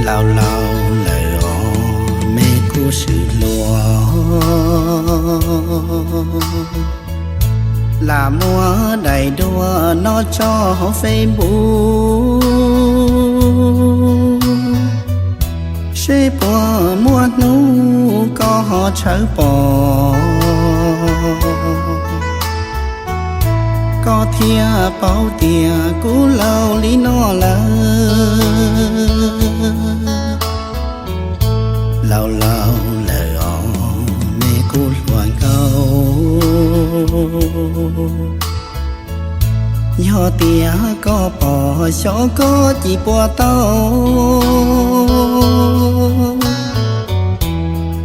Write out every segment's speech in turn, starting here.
Laus laus lawm os, me kuv swm hluas, lam muab daim duab no tso hauv Facebook, seb puas muaj hnub koj ho tshawb pom, koj thiaj paub tias kuv laus li no lawm. Laus laus lawm os, me kuv hluas nkauj, yog tias koj pom xyov koj cim puas tau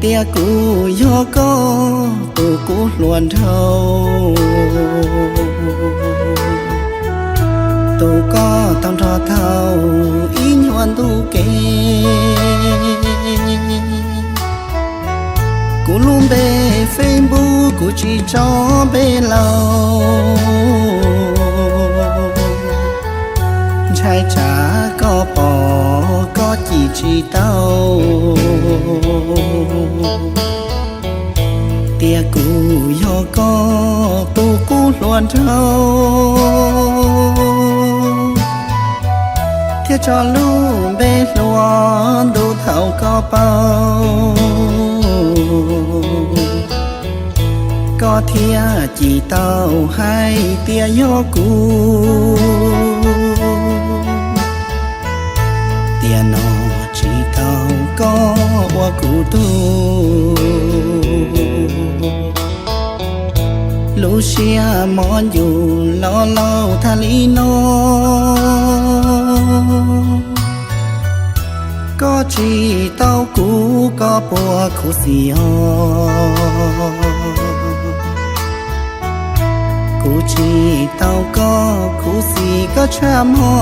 tias kuv yog koj tus kub hluas nraug, tus koj tau nrog thaum ib nyuag ntu kev. Kuv lub npe Facebook kuv tsis tso npe laus, ntshai tsam koj pom koj cim tsis tau tias kuv yog koj tus kub hluas nraug, thiaj tso lub npe hluas ntu thaum koj paub, koj thiaj cim tau hais tias yog kuv. Tiam no tsis tau koj ua kuv tug, lub siab mos ncus los laus tag li no. Koj tsis tau kuv koj puas khuv xim os, kuv tsis tau koj khuv xim koj tshaj hmo.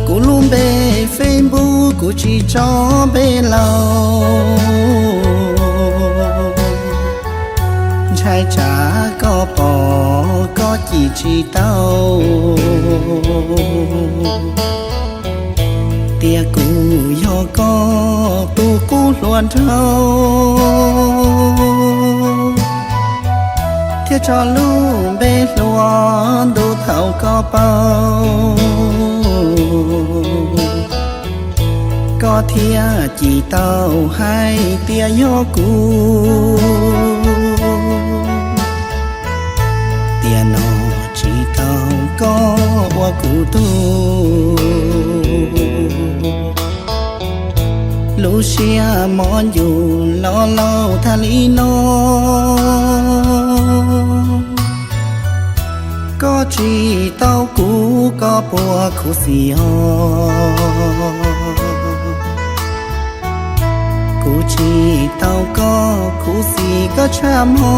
Kuv lub npe Facebook kuv tsis tso npe laus, ntshai tsam koj pom koj cim tsis tau tias kuv yog koj tus kub hluas nraug, thiaj tso lub npe hluas ntu thaum koj paub, koj thiaj cim tau hais tias yog kuv. Tiam no tsis tau koj ua kuv tug, lub siab mos ncus los laus tag li no. Koj tsis tau kuv koj puas khuv xim os, kuv tsis tau koj khuv xim koj tshaj hmo.